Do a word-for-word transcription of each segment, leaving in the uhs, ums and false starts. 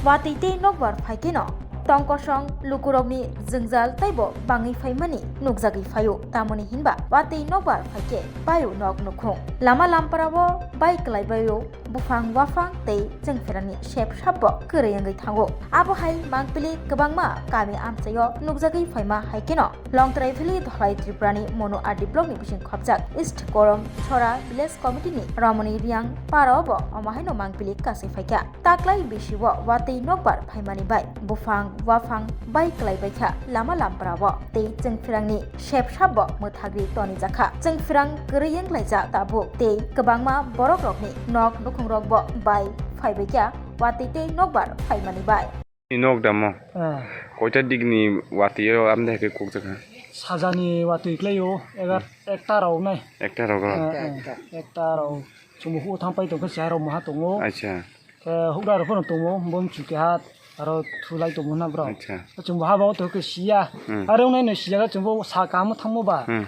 Watwi tei nokbar phai kheno tongkosong lukurokni jwngjal teibo bangwi phaimani nukjagwi phaio. Tamoni hinba watwi nokbar phai khe baio nok nukhung. Lama lamparao bai kwlaibaio buphang waphang tei chwngpherangni sep sapbo kwrwi wngwi thango. Abo hai mangpili kwbangma kami amchaio nukjagwi phaima hai kheno Longtrai Valley Dholai Tripurani Monu R D blockni bising khopjak East Korom Chora Village Committee ni Ramoni Riang parao bo omo haino mangpili kasui phaikha. Taklai bisio watwi nokbar phaimani bai buphang waphang bai kwlaibaikha lama lamparao tei chwngpherangni sep sapbo mwthagwi tonijakha. Chwngpherang kwrwi wnglaijak tabuk tei kwbangma borokrokni nok nukhungrokbo bai phaibaikha watwi tei nokbar phaimani bai. Ni nok damo? Ah. Koita digni watwi o amde hai khe kukjakha? Sajani watwi klai o, egar ekta rok nai. Ekta rok o? Ah, ah, ekta rok. Chwngbo huo thang pai tongkha, chwrai rok maha tongo. Acha. Khe hugra rok phano tongo, bon chu keha aro thulai tongo na bro. Acha. Chwngbo haba o tongkhe siya. Hmm. Aro nai no siya chwngbo sa kaham thangmo ba. Hmm.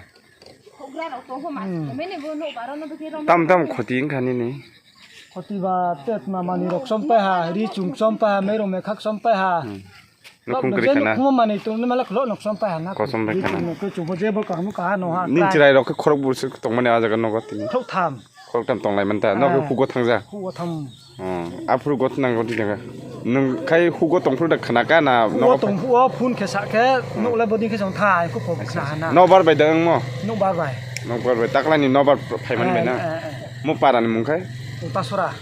Tam tam khoti wngkha nini? Khoti ba tet ma mani rok som pai ha, ri chung som pai ha, mero mekhak som pai ha. Hmm. Nukhung kwrwi khana. Nukhung mani tong ni mala khlo nok som pai ha na. Kosom pai khana. Ri chung nukhung chung bo jebo kaham kaha no ha. Nin chwrai rok khe khorok bursi tongmani a jaga nogo tini. Khorok tham. Khorok tham tonglai manta. Nok hugo thangja. Hugo tham. Hmm. Aphuru got nang roti jaga. Nung khai hugo tongphuru da khana ka na hugo nogo tong hugo phone khe sa khe nok le boding khe jong thai ko phone khna na. Nobar bai da ang mo. Nobar bai. Nobar bai taklani nobar phaimani bai na. Mo para ni mung khai? Utasora.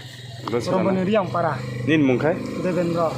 Utasora. Romoni Riang para. Nin mung khai? Devendra.